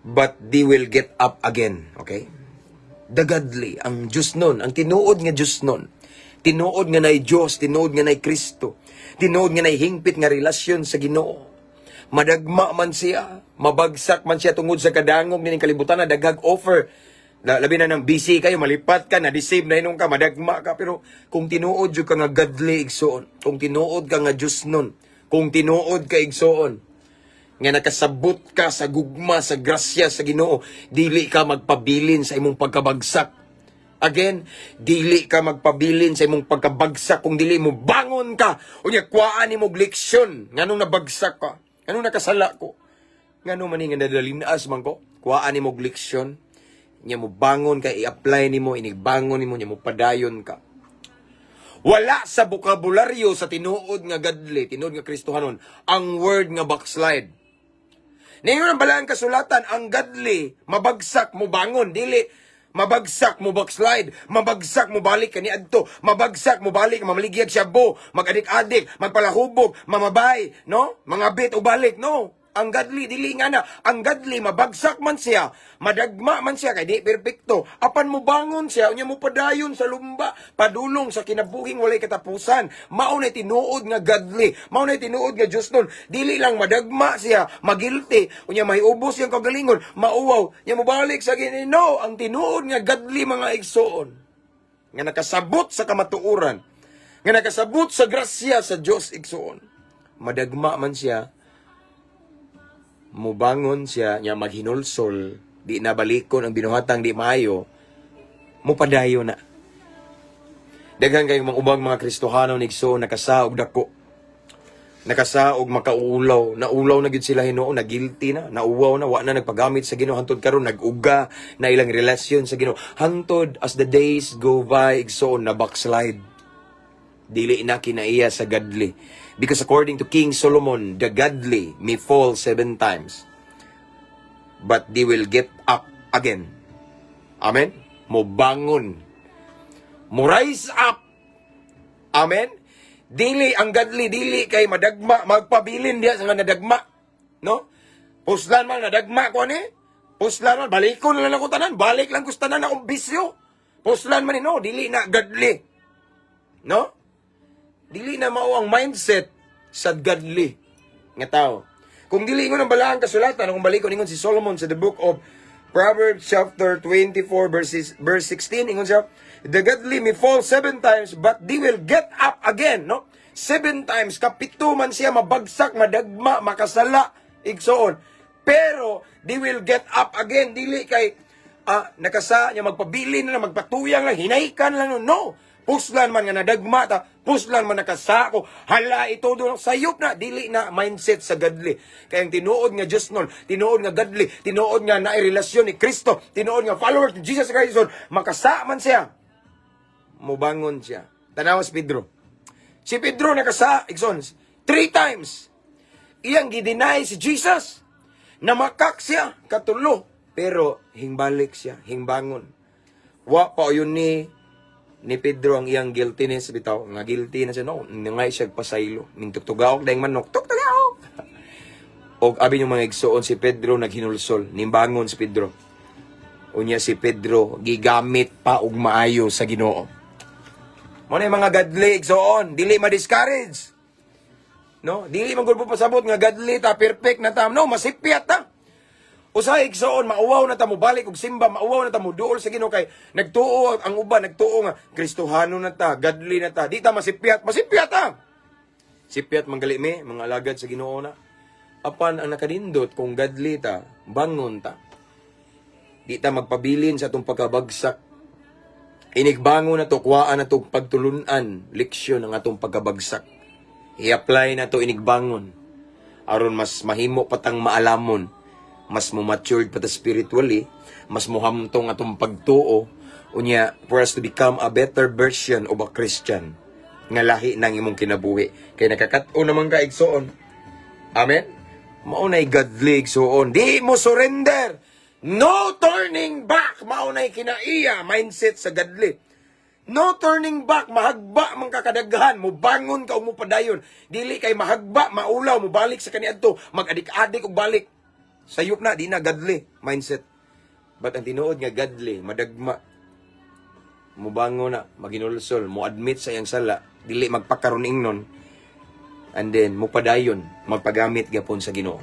But they will get up again, okay? The godly, ang Diyos nun, ang tinuod nga Diyos nun, tinuod nga nay Diyos, tinuod nga nay Kristo, tinuod nga nay hingpit nga relasyon sa Ginoo. Madagma man siya, mabagsak man siya tungod sa kadangog nining kalibutan na daghag offer. Labi na ng busy kayo, malipat ka, na-deceive na inong ka, madagma ka. Pero kung tinuod jud ka nga godly, igsoon, kung tinuod ka nga Diyos nun, kung tinuod ka, igsoon, nga nakasabot ka sa gugma, sa grasya sa Ginoo, dili ka magpabilin sa imong pagkabagsak. Again, dili ka magpabilin sa imong pagkabagsak kung dili mo bangon ka. Unya kuhaan nimo og leksyon nganong nabagsak ka, nganong nakasala ko. Ngano man ni nga nadalinas man ko? Kuhaan nimo og leksyon. Nya mo bangon ka, i-apply nimo, inigbangon nimo, nya mo padayon ka. Wala sa bokabularyo sa tinuod nga godly, tinuod nga Kristohanon, ang word nga backslide. Ningon ang balaan kasulatan, ang godly, mabagsak mo bangon, dili mabagsak mo backslide, mabagsak mo balik kaniadto, mabagsak mo balik mamaligyag shabu, mag-adik-adik, magpalahubog, mamabay, no? Mga bit o balik, no? Ang godly dili nga na, ang godly mabagsak man siya, madagma man siya kay di perpekto, apan mo bangon siya, unya mo padayon sa lumba, padulong sa kinabuhing walay katapusan. Mao na tinuod nga godly, mao na tinuod nga Dios nun. Dili lang madagma siya, magilty, unya mahiubos siyang kagalingon, mauwaw, nya mobalik sa Ginoo. No, ang tinuod nga godly, mga igsoon, nga nakasabot sa kamatuoran, nga nakasabot sa grasya sa Dios, igsoon. Madagma man siya, mubangon siya, nya maghinulsol, di na balikon ang binuhatang di maayo, mupadayo na. Daghan kayong mga ubang mga Kristohano, igsoon, nakasaog dako. Nakasaog makauulaw, naulaw na gid sila hinuon, na guilty na, nauwaw na, wa na nagpagamit sa Ginoo hantod karon, nag-uga na ilang relasyon sa Ginoo. Hantod as the days go by, igsoon, na backslide. Dili na kinaiya sa godly. Because according to King Solomon, the godly may fall seven times, but they will get up again. Amen? Mobangon. Mo rise up. Amen? Dili ang godly, dili kay madagma, magpabilin diya sa nga nadagma. No? Puslan man, nadagma ko ani. Puslan man, balikon lang ako tanan, balik lang ko sa tanan akong bisyo. Puslan man ni, no, dili na godly. No? Dili na mao ang mindset sa godly nga tao. Kung dili ingon ang balaang kasulatan, kung balikon, ingon si Solomon sa the book of Proverbs chapter 24 verse 16, ingon siya, "The godly may fall seven times, but they will get up again," no? Seven times, kapito man siya mabagsak, madagma, makasala, igsoon. Pero they will get up again, dili kay nakasa niya magpabili na lang, magpatuyang lang, hinaykan lang. No. Puslan man nga nadagma ta, puslan man nakasako, hala ito doon, sayop na, dili na mindset sa godly. Kaya ang tinuod nga Diyos nun, tinuod nga godly, tinuod nga nairelasyon ni Kristo, tinuod nga followers ni Jesus Christ, makasa man siya, mubangon siya. Tanawa si Pedro. Si Pedro nakasa, igsoon, three times. Iyang gi-deny si Jesus. Namakak siya, katulo. Pero hingbalik siya, hingbangon. Wa pa yun ni Pedro ang iyang guiltiness bitaw nga guilty na siya, no? Ngay siya pasaylo ning tugtugaok dayong manok, tugtugaok. Og abi yung mga igsoon, si Pedro naghinulsol, nimbangon si Pedro. Unya si Pedro gigamit pa og maayo sa Ginoo. Mo na yung mga godly, igsoon, dili ma-discourage, no? Dili man gud po pasabot nga godly ta, perfect na ta. No, masipyat ta. Usahay, igsoon, mauwaw na ta mo balik og simba, mauwaw na ta mo duol sa Ginoo kay nagtuo ang uban, nagtuo nga Kristohano na ta, godly na ta. Di ta masipyat, masipyat ta. Sipyat manggali mi, mga alagad sa Ginoo na. Apan ang nakanindot kung godly ta, bangon ta. Di ta magpabilin sa atong pagkabagsak. Inigbangon na to, kuhaan na to pagtulunan, leksyon ang atong pagkabagsak. I-apply na to inigbangon. Aron mas mahimo patang maalamon, mas mo matured pa ta spiritually, mas mohamtong atong pagtuo, unya for us to become a better version of a Christian nga lahi ng imong kinabuhi. Kay nakakat-o naman ka, igsoon. Amen? Mao na'y godly, igsoon. Di mo surrender. No turning back. Mao na'y kinaiya mindset sa godly. No turning back, mahagba man kakadaghan, mo bangon ka ug mo padayon. Dili kay mahagba, maulaw, mo balik sa kaniadto, mag-adik-adik og balik. Sayop na, di na godly mindset. But ang tinuod nga godly, madagma, mubangon na, maginulsol, mo admit sa iyang sala, dili magpakaron ingnon, and then mupadayon, magpagamit gapon sa Ginoo.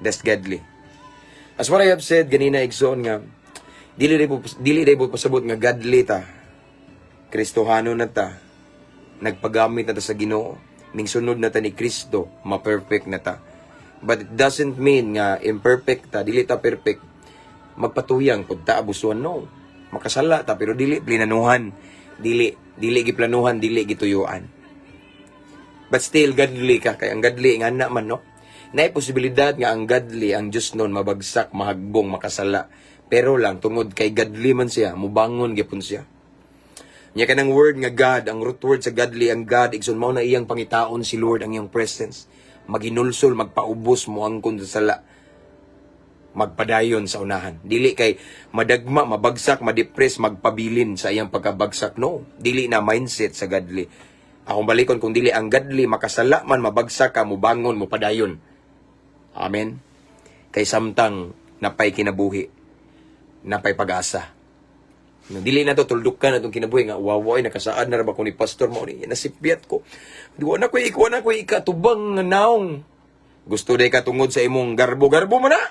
That's godly. As what I have said ganina, igsoon, nga dili dai po pasabot nga godly ta. Kristohano na ta. Nagpagamit na ta sa Ginoo. Mingsunod na ta ni Kristo, ma-perfect na ta. But it doesn't mean nga imperfect ta, dili ta perfect. Magpatuyang pud ta, abusuan, no. Makasala ta pero dili plinanuhan. Dili dili giplanuhan, dili gituyuan. But still godly ka kay ang godly nga na man, no. Naay posibilidad nga ang godly, ang Diyos nun, mabagsak, mahagbong, makasala. Pero lang tungod kay godly man siya, mubangon gyapon siya. Nya kanang word nga God, ang root word sa godly, ang God, igsoon, mao na iyang pangitaon si Lord, ang iyang presence. Maginulsol, magpaubos, moangkon sa sala. Magpadayon sa unahan. Dili kay madagma, mabagsak, madepress, magpabilin sa iyang pagkabagsak. No. Dili na mindset sa godly. Akong balikon kung dili ang godly, makasala man, mabagsak ka, mubangon, mupadayon. Amen. Kay samtang napay kinabuhi, napay pag-asa. No, dili na to tuldukan atong kinabuhi nga wawa ay nakasaad na ra ba ko ni pastor mo ni nasipyat ko. Di wa na ko ikuha na ko ikatubang nga naong. Gusto day ka tungod sa imong garbo-garbo man na.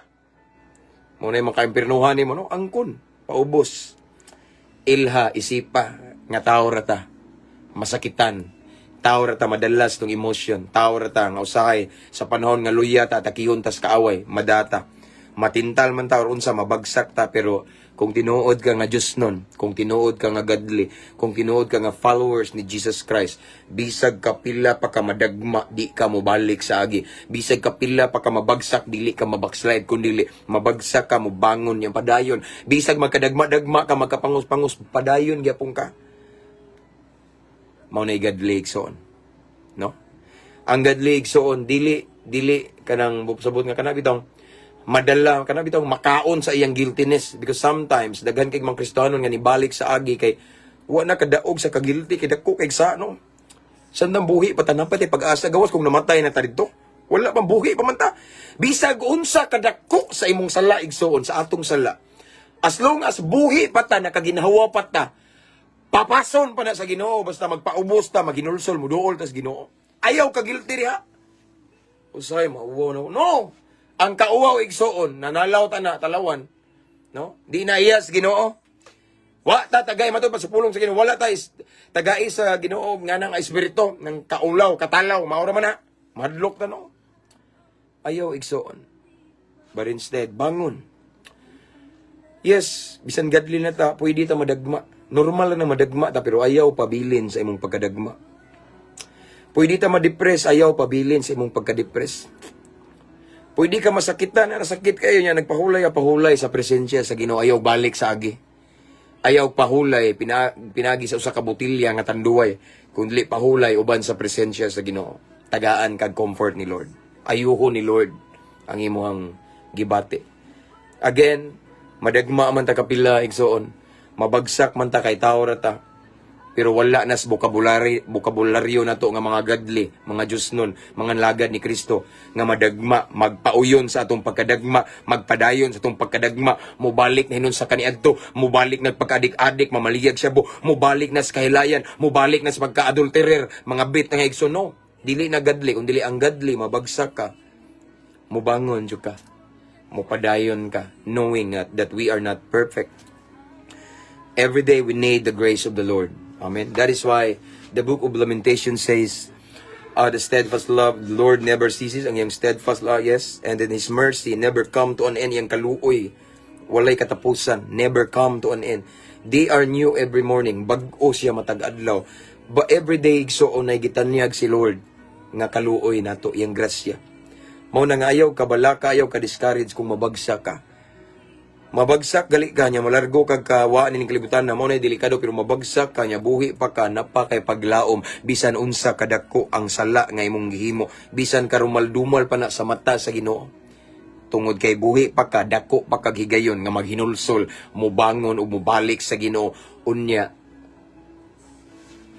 Mo na yung makaimpirnuhan nimo, no, angkon, paubos. Ilha isipa nga tao ra ta. Masakitan. Tao ra ta, madalas tong emotion. Tao ra ta nga usahay sa panahon nga luya ta, atakihon tas kaaway, madata. Matintal man ta or unsa, mabagsak ta, pero kung tinuod ka nga Diyos nun, kung tinuod ka nga godly, kung tinuod ka nga followers ni Jesus Christ, bisag kapila pa ka madagma, di ka mobalik sa agi. Bisag kapila pa ka mabagsak, dili ka mabackslide, kun dili mabagsak ka, mobangon yang padayon. Bisag magkadagma-dagma ka, magkapangos-pangos, padayon gyapon ka. Mao na godly, igsoon. No? Ang godly, igsoon, dili dili kanang sabot nga kana bitong madala, kana bitong makaon sa iyang guiltiness, because sometimes daghan kay mga Kristiyano nga nibalik sa agi kay wa na kadaog sa kagilty kay dako kay sa no. Sandang buhi pa tanan pa pag-asa, gawas kung namatay na ta didto. Wala pang buhi pa man ta. Bisag unsa kadako sa imong sala, igsoon, sa atong sala. As long as buhi pa ta, nakaginhawa pa ta, papason pa na sa Ginoo basta magpaubos ta, maginulsol, muduol tas Ginoo. Ayaw ka guilty diha. Usay mauwaw na. No. Ang kauwaw, igsoon, nanalaw ta na talawan. No? Di na iyas Ginoo. Wa ta tagay matud pa sa pulong sa Ginoo. Wala ta is, tagay sa Ginoo nga nang espiritu ng kaulaw, katalaw, maura man na. Madlok ta, no. Ayaw, igsoon. But instead, bangon. Yes, bisan godly na ta, pwede ta madagma. Normal na madagma ta, pero ayaw pabilin sa imong pagkadagma. Pwede ta ma-depress, ayaw pabilin sa imong pagka-depress. Pwede ka masakitan, na nasakit kayo niya, nagpahulay ka, pahulay sa presensya sa Ginoo, ayaw balik sa agi. Ayaw pahulay, pinagi sa usa ka botilya nga tanduay, kundi pahulay uban sa presensya sa Ginoo. Tagaan kag comfort ni Lord. Ayuho ni Lord ang imuhang gibati. Again, madagma man ta kapila, igsoon. Mabagsak man ta kay tao ra ta. Pero wala nas bokabularyo na to nga mga godly, mga Diyos nun, mga lagad ni Kristo, nga madagma, magpauyon sa atong pagkadagma, magpadayon sa atong pagkadagma, mubalik na hinon sa kaniadto, mubalik na pagkaadik-adik, mamaliyag siya bo, mubalik na sa kahilayan, mubalik na sa pagka-adulterer, mga bit nga igsoon, no. Dili na godly, kung dili ang godly, mabagsak ka, mubangon jud ka. Mopadayon ka knowing that we are not perfect. Every day we need the grace of the Lord. Amen. That is why the Book of Lamentation says, the steadfast love, the Lord never ceases. Ang iyang steadfast love, yes. And then His mercy never come to an end. Iyang kaluoy, walay katapusan. Never come to an end. They are new every morning. Bag-o siya matag adlaw. But every day, igsoon, ay gitanyag si Lord nga kaluoy nato, iyang grasya. Mao na nga ayaw ka balaka, ayaw ka discourage kung mabagsak ka. Mabagsak gali ka nya, malargo kag kawa ning kalibutan na, mao na delikado, pero mabagsak ka nya, buhi pa ka, napa kay paglaom bisan unsa kadako ang sala nga imong gihimo, bisan karumal-dumal pa na sa mata sa Ginoo. Tungod kay buhi pa ka, dako pa kag higayon nga maghinulsol, mobangon ug mobalik sa Ginoo, unya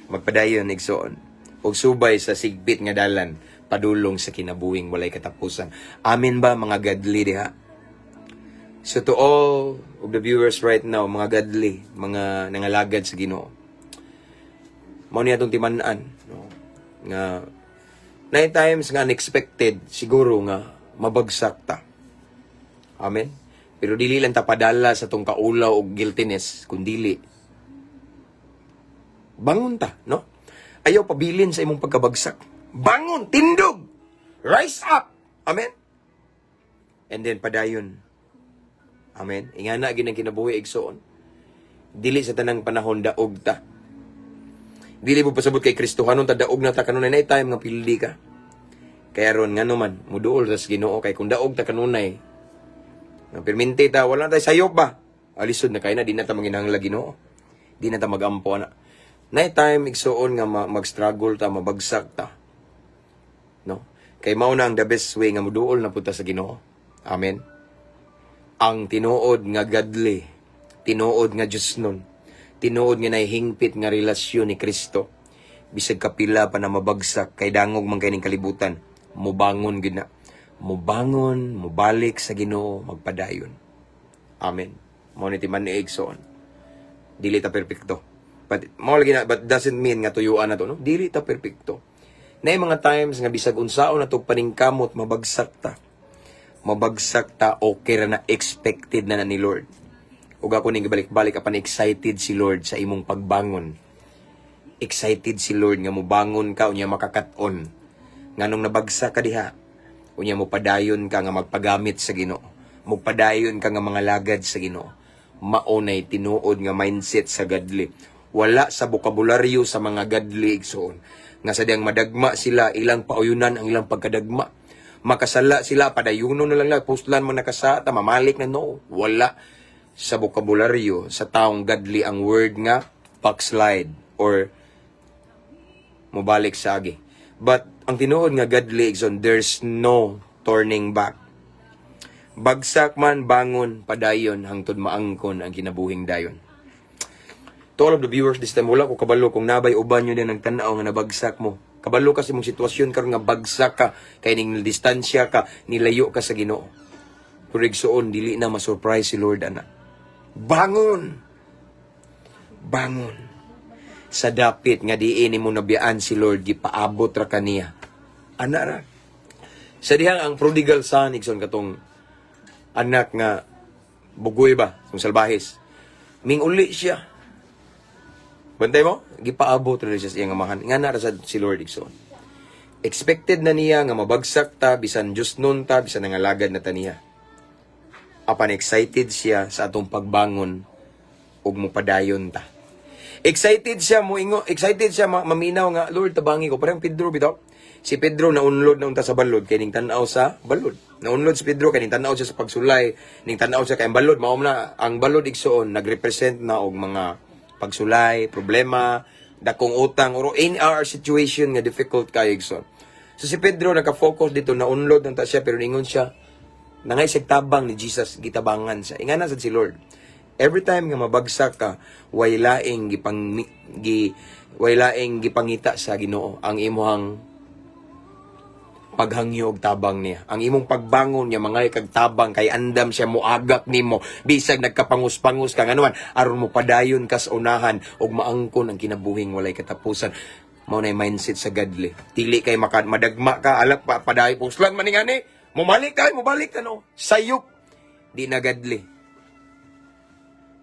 magpadayon, igsoon, ug subay sa sigpit nga dalan padulong sa kinabuhing walay katapusan. Amen ba, mga godly diha? So to all of the viewers right now, mga godly, mga nangalagad sa Ginoo, mao niya atong timan-an, no? Nga nine times nga unexpected siguro nga mabagsak ta. Amen. Pero dili lang ta padala sa tong kaulaw og guiltiness, kundili bangon ta, no? Ayaw pabilin sa imong pagkabagsak. Bangon, tindog. Rise up. Amen. And then padayon. Amen. Ingana gyud ang kinabuhi, igsoon. Dili sa tanang panahon daog ta. Dili mo pasabot kay Kristohanon ta, daog na ta kanunay. Na time nga pildi ka. Kaya ron ngano man muduol sa Ginoo, kay kung daog ta kanunay nga permente ta, wala na tayo sayop ba? Alisod na kay na di na ta manginahanglan Ginoo. Di na ta magampo ana. Na time, igsoon, nga mag-struggle ta, mabagsak ta. No? Kay mao na ang the best way nga muduol na pud ta sa Ginoo. Amen. Ang tinuod nga godly, tinuod nga Diyosnon, tinuod nga nahihingpit nga relasyon ni Kristo, bisag kapila pa na mabagsak, kay dangog man kay ning kalibutan, mubangon gyud na. Mubangon, mubalik sa Ginoo, magpadayon. Amen. Mao ni timan-i, igsoon. Dili ta perpekto. But mao lagi na, but doesn't mean nga tuyuan na to, no? Dili ta perpekto. Naay mga times nga bisag unsaon na to paningkamot, mabagsak ta. Mabagsak ta, okay ra na, expected na na ni Lord. Ug ako ning gibalik-balik, apan excited si Lord sa imong pagbangon. Excited si Lord nga mobangon ka unya makakat-on. Nganong nabagsak ka diha, unya mo padayon ka nga magpagamit sa Ginoo. Mopadayon ka nga mangalagad sa Ginoo. Mao nay tinuod nga mindset sa godly. Wala sa bokabularyo sa mga godly, igsoon, nga sa diyang madagma sila, ilang pauyunan ang ilang pagkadagma. Makasala sila, padayuno na lang lang, postlan mo nakasata, mamalik na, no. Wala sa bokabularyo sa taong godly ang word nga backslide or mobalik sa agi. But ang tinuod nga godly, igsoon, there's no turning back. Bagsak man, bangon, padayon, hangtod maangkon ang kinabuhing dayon. To all of the viewers this time, wala ko kabalo kung nabay uban nyo din ang tanaw nga nabagsak mo. Kabalo ka sa imong sitwasyon karon nga bagsak ka, kay ning distansya ka, nilayo ka sa Ginoo. Pero igsoon, dili na ma-surprise si Lord ana. Bangon! Bangon! Sa dapit nga diin nimo nabiyaan si Lord, gipaabot ra kaniya. Ana ra. Sa dihang ang prodigal son, igsoon, katong anak nga bugoy ba, kung salbahis. Minguli siya. Bantay mo? Gipaabot ra siya sa iyang amahan. Nga na ra sad si Lord, igsoon. Expected na niya nga mabagsak ta, bisan Diyosnon ta, bisan nangalagad na ta niya. Apan excited siya sa atong pagbangon ug mopadayon ta. Excited siya mo ingo, excited siya maminaw nga, "Lord, tabangi ko." Parang Pedro bitaw. Si Pedro naunlod na unta sa balod kay ning tan-aw sa balod. Naunlod si Pedro kay ning tan-aw siya sa pagsulay, ning tan-aw siya kay ang balod mao na ang balod, igsoon, nagrepresent na og mga pagsulay, problema, dakong utang or in our situation nga difficult kayo, igsoon. So si Pedro naka-focus dito, naunlod na ta siya, pero ningon siya, nangay siya tabang ni Jesus, gitabangan siya. Ingana sad si Lord. Every time nga mabagsak ka, way laing gipangita sa Ginoo ang imuhang paghangyo og tabang niya. Ang imong pagbangon niya mga kag tabang kay andam siya moagak nimo bisag nagkapangus-pangus ka, nganuan aron mo padayon kas unahan ug maangkon ang kinabuhing walay katapusan. Mao na mindset sa godly. Dili kay maka, madagma ka alak pa padayon puslan man ngani. Mobalik ka, mobalik ka, no. Sayop. Di na godly.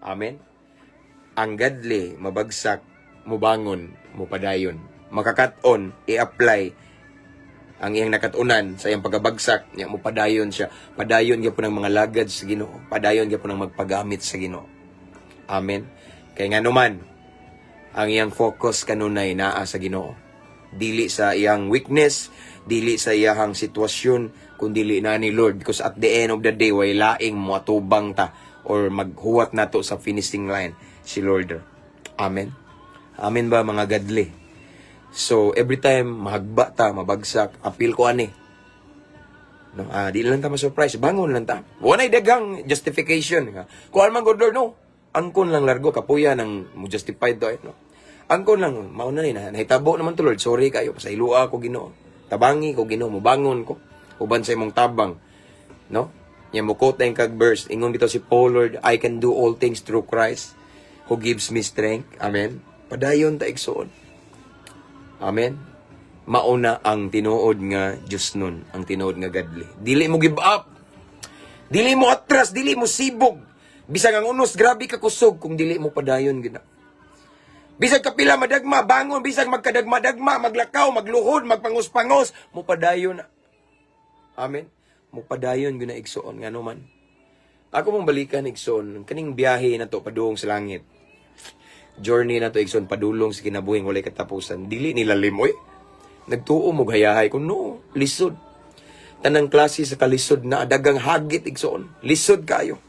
Amen. Ang godly, mabagsak, mubangon, mupadayon. Makakat-on, i-apply ang iyang nakatunan sa iyang pagkabagsak, niya mupadayon siya. Padayon gyapon ang mga lagad sa Ginoo. Padayon gyapon ang magpagamit sa Ginoo. Amen. Kay nga naman, ang iyang focus kanunay naa sa Ginoo. Dili sa iyang weakness, dili sa iyang sitwasyon, kundi na ni Lord. Because at the end of the day, way laing moatubang ta or maghuwat nato sa finishing line si Lord. Amen. Amen ba, mga godly? So, every time mahagba ta, mabagsak, apil ko ani. No, di lang ta ma-surprise, bangon lang ta. Walay dagang justification nga. Kuan man gud, Lord, no. Angkon lang largo kapuya nang mo justified do, no. Angkon lang mauna ni na nahitabo naman to, Lord. Sorry kayo, pasayloa ko, Ginoo. Tabangi ko, Ginoo, mobangon ko uban sa imong tabang. No? Nya mo quote na kag verse, ingon bitaw si Paul, "Lord, I can do all things through Christ who gives me strength." Amen. Padayon ta, igsoon. Amen. Mauna ang tinuod nga Diyos nun, ang tinuod nga godly. Dili mo give up. Dili mo atras, dili mo sibog. Bisag ang unos grabe ka kusog, kung dili mo padayon gina. Bisag kapila madagma, bangon, bisag magkadagma-dagma, maglakaw, magluhod, magpangos-pangos, mo padayon na. Amen. Mo padayon gina, igsoon, ngano man. Ako mong balikan, igsoon, kaning biyahe na to padung sa langit. Journey na to, igsoon, padulong sa kinabuhing walay katapusan. Dili ni lalim oy. Nagtuo mo hayahay ko, no, lisod. Tanang klase sa kalisod na dagang hagit, igsoon. Lisod kayo.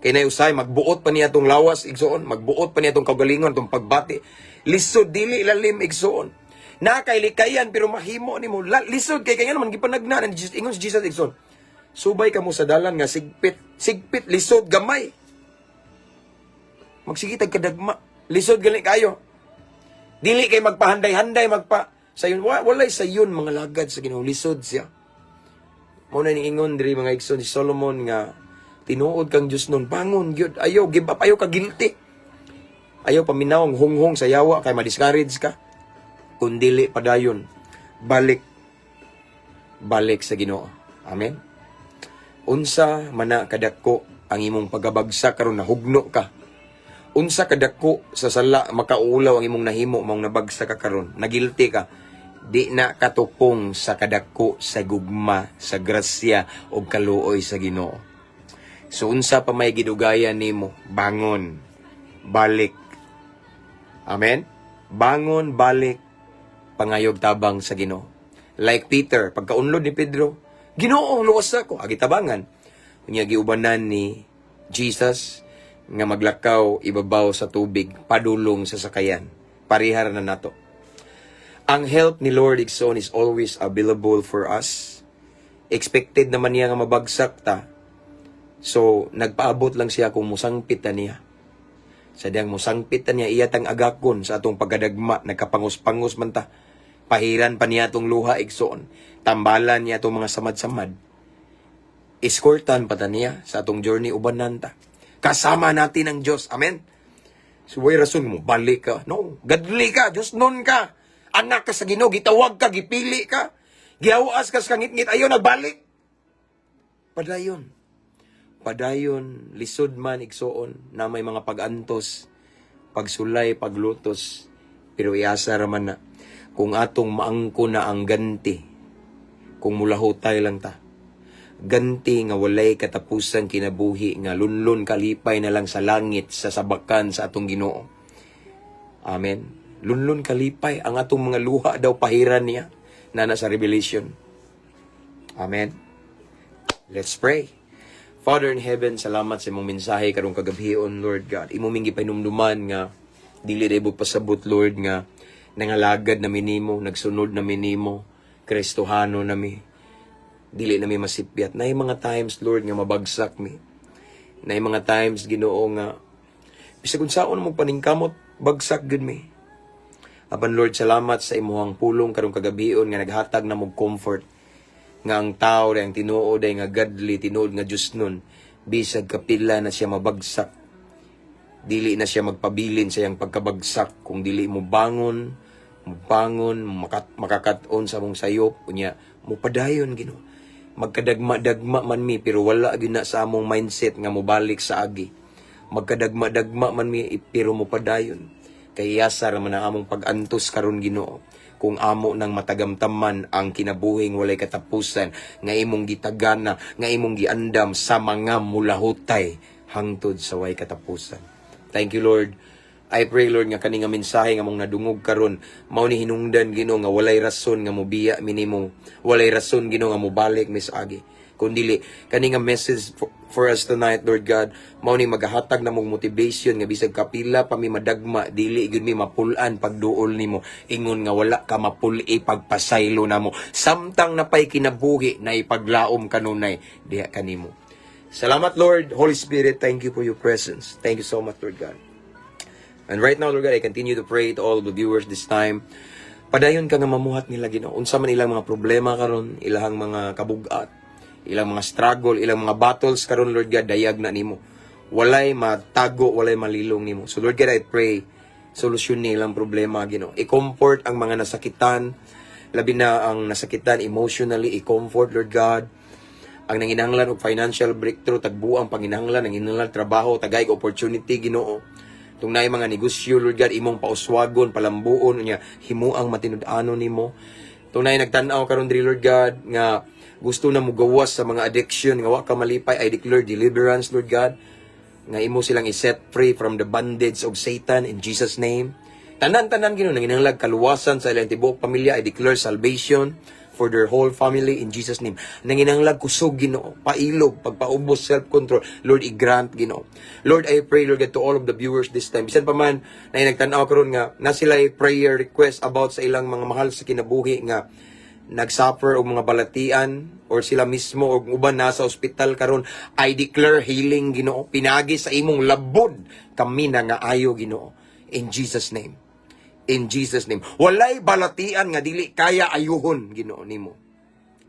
Kay na usay magbuot pa niya atong lawas, igsoon, magbuot pa niya atong kaugalingon, atong pagbati. Lisod, dili lalim, igsoon. Na kay likayan pero mahimo nimo. Lisod kay kay man gipanagna ni Jesus, ingon si Jesus, igsoon. "Subay kamo sa dalan nga sigpit, sigpit, lisod gamay." Magsige tag kadagma. Lisod gali kayo. Dili kay magpahanday-handay magpa sayon, walay sayon, mga lagad sa Ginoo, lisod siya. Mao na niingon diri, mga igsoon, si Solomon nga tinuod kang Dios nun, bangon gyud, ayaw give up, ayaw ka guilty. Ayaw paminaw ang hunghong sa yawa kay ma-discourage ka. Kung dili padayon, balik balik sa Ginoo. Amen. Unsa mana kadako ang imong pagabagsak karon, nahugno ka. Unsa kadako sa sala makaulaw ang imong nahimo maong nabagsak ka karon, nagilty ka. Di na katupong sa kadako sa gugma, sa grasya ug kaluoy sa Ginoo. So unsa pa may gidugayan nimo, bangon, balik. Amen. Bangon, balik, pangayog tabang sa Ginoo. Like Peter, pagkaunlod ni Pedro, "Ginoo, luwas ako." Agi tabangan. Unya giubanan ni Jesus nga maglakaw ibabaw sa tubig padulong sa sakayan. Parihar na nato. Ang help ni Lord, igsoon, is always available for us. Expected naman niya nga mabagsak ta. So, nagpaabot lang siya kung musangpit ta niya. Sa diyang musangpit ta niya, iya tang agakon sa atong pagkadagma, nagkapangos-pangos man ta. Pahiran pa niya atong luha, igsoon. Tambalan niya atong mga samad-samad. Escortan pa ta niya sa atong journey, ubanan ta. Kasama natin ang Diyos. Amen? So, way rason mo, balik ka. No, godly ka, Diyos nun ka. Anak ka sa Ginoo, gitawag ka, gipili ka. Gihawas ka sa kangitngit, ayaw nagbalik. Padayon. Padayon, lisod man, igsoon, na may mga pag-antos, pagsulay, paglutos, pero iasa raman na kung atong maangko na ang ganti, kung mulahutay lang ta. Ganti nga walay katapusan kinabuhi nga lunlun kalipay na lang sa langit sa sabakan sa atong Ginoo. Amen. Lunlun kalipay ang atong mga luha daw pahiran niya na nasa Revelation. Amen. Let's pray. Father in heaven, salamat sa imong mensahe karong kagabhion, Lord God. Imo ming gipahinumduman nga dili ra pasabot, Lord, nga nangalagad na minimo, nagsunod na minimo, Kristohano nami. Dili na mi masipyat. Naay mga times, Lord, nga mabagsak mi. Naay mga times, Ginoo, nga bisag unsaon mo paningkamot, bagsak gud mi. Apan Lord, salamat sa imuhang pulong karong kagabion nga naghatag na mog comfort nga ang tao ang tinuod ay nga godly, tinuod nga Diyos nun, bisag kapila na siya mabagsak, dili na siya magpabilin sa iyang pagkabagsak kung dili mo bangon, mo bangon, makakat-on sa mong sayop, unya mo padayon, Ginoo. Magkadagma-dagma man mi pero wala gyud na sa among mindset nga mobalik sa agi. Magkadagma-dagma man mi pero mopadayon. Kay yasa ra man ang among pag-antos karon, Ginoo, kung amo nang matagamtaman ang kinabuhing walay katapusan nga imong gitagana, nga imong giandam sa mga mulahutay hangtod sa way katapusan. Thank you, Lord. I pray, Lord, nga kani nga mensahe nga among nadungog karon mao ni hinungdan, Ginoo, nga walay rason nga mobiya mi nimo, walay rason, Ginoo, nga mobalik mi sa agi. Kundili kani nga message for us tonight, Lord God, mao ni magahatag namong motivation nga bisag kapila pa mi madagma, dili gyud mi mapul-an pagduol nimo, ingon nga wala ka mapul-i pagpasaylo namo samtang napay kinabuhi na ipaglaom kanunay diha kanimo. Salamat, Lord. Holy Spirit, thank you for your presence. Thank you so much, Lord God. And right now, Lord God, I continue to pray to all the viewers this time. Padayon ka nga mamuhat nila, Ginoo. Unsa man ilang mga problema karon, ilang mga kabugat, ilang mga struggle, ilang mga battles karon, Lord God, dayag na nimo. Walay matago, walay malilong nimo. So Lord God, I pray solusyon ni ilang problema, Ginoo. I-comfort ang mga nasakitan, labi na ang nasakitan emotionally, i-comfort, Lord God. Ang nanginahanglan og financial breakthrough, tagbuang panginahanglan, nanginahanglan trabaho, tagay opportunity, Ginoo. Tung naay mga negosyo, Lord God, imong pauswagon, palambuon, unya himuang matinud-anon nimo. Tung naay nagtan-aw karon diri, Lord God, nga gusto na mugawas sa mga addiction, nga wa ka malipay, I declare deliverance, Lord God, nga imo silang i-set free from the bondage of Satan in Jesus' name. Tanan-tanan, Ginoo, nanginahanglag kaluwasan sa ilang tibuok pamilya, I declare salvation for their whole family in Jesus' name. Nanginahanglag kusog, Ginoo, pailog, pagpaubos, self-control, Lord, i-grant, Ginoo. Lord, I pray, Lord God, to all of the viewers this time. Bisan pa man na nagtan-aw karon nga na sila prayer request about sa ilang mga mahal sa kinabuhi nga nagsuffer og mga balatian or sila mismo og uban nasa ospital karon, I declare healing, Ginoo, pinagi sa imong labod kami na nga ayo, Ginoo, in Jesus' name. In Jesus' name. Walay balatian nga dili kaya ayuhon, Ginoo, nimo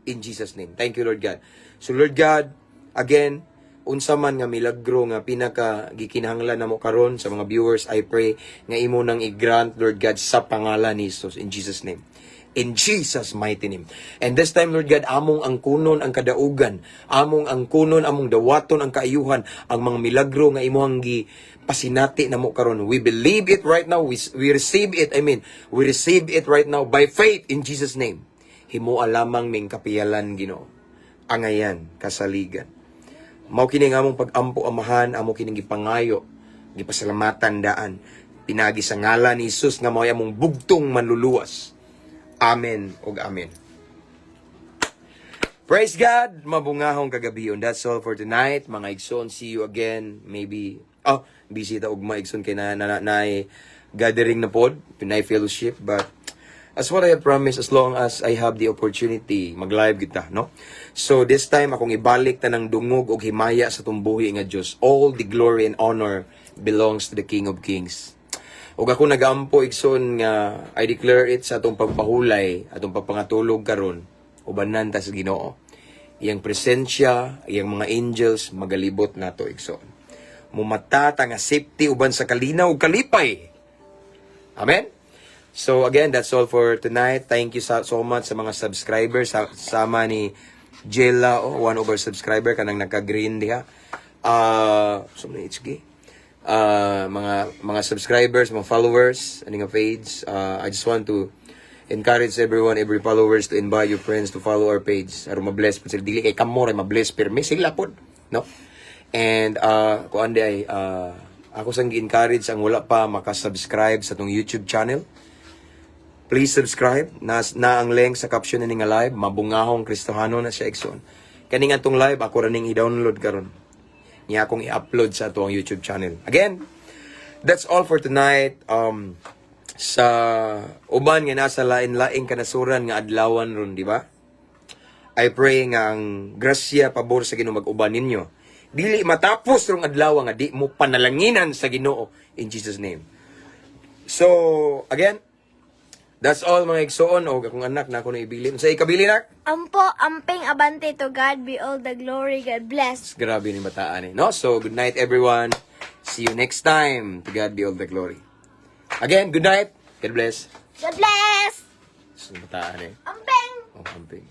in Jesus' name. Thank you, Lord God. So Lord God, again, unsa man nga milagro nga pinaka gikinahanglan namo karon sa mga viewers, I pray nga imo nang i-grant, Lord God, sa pangalan ni Jesus, in Jesus' name. In Jesus' mighty name. And this time, Lord God, among angkunon ang kadaugan, among angkunon, among dawaton ang kaayuhan, ang mga milagro nga imuhang gi pasinati namo karon. We believe it right now. We receive it. I mean, we receive it right now by faith in Jesus' name. Himoa lamang ming kapiyalan, Ginoo. Angayan, kasaligan. Mao kini nga among pag-ampo, Amahan, amo kining gipangayo, gipasalamatan daan. Pinagi sa ngalan ni Jesus nga mao'y among bugtong manluluwas. Amen ug amen. Praise God! Mabungahong kagabion. That's all for tonight. Mga igsoon, see you again. Maybe, oh, busy ta ugma, igsoon, kay na gathering na pod, Pinay Fellowship. But, as what I have promised, as long as I have the opportunity, mag-live kita, no? So, this time, akong ibalik tanang dungog og himaya sa tumbuhi nga Diyos. All the glory and honor belongs to the King of Kings. Ug ako nagaampo, igsoon, nga I declare it sa atong pagpahulay, atong pagpangatulog karon, ubanan ta sa Ginoo. Iyang presensya, iyang mga angels magalibot nato, igsoon. Mumata ta nga safety uban sa kalinaw ug kalipay. Amen. So again, that's all for tonight. Thank you so much sa mga subscribers sama ni Jella, oh, one over subscriber kanang naka-green diha. So many HG. Mga subscribers, mga followers, ani nga page. I just want to encourage everyone, every followers, to invite your friends to follow our page. Aron ma-bless pud sila. Dili kay kamo ray ma-bless pirmi, sila pod, no? And kuan di ay ako sang gi-encourage ang wala pa maka-subscribe sa atong YouTube channel. Please subscribe. Na ang link sa caption ni nga live, Mabungahong Kristohano na siya, igsoon. Kani nga atong live ako ra ning i-download karon. Niya akong i-upload sa atong YouTube channel. Again, that's all for tonight. Sa uban nga nasa lain-laing kanasuran nga adlawan ron, di ba? I pray nga ang grasya pabor sa Ginoo mag-uban ninyo. Dili matapos rong adlaw nga di mo panalanginan sa Ginoo in Jesus' name. So, again, that's all, mga igsoon o akong anak na ako na ibili. Sa ikabili nak? Ampo, amping, abante. To God be all the glory. God bless. Grabe ni bataan eh. No? So, good night, everyone. See you next time. To God be all the glory. Again, good night. God bless. God bless! Sa bataan eh. Amping! Oh, amping.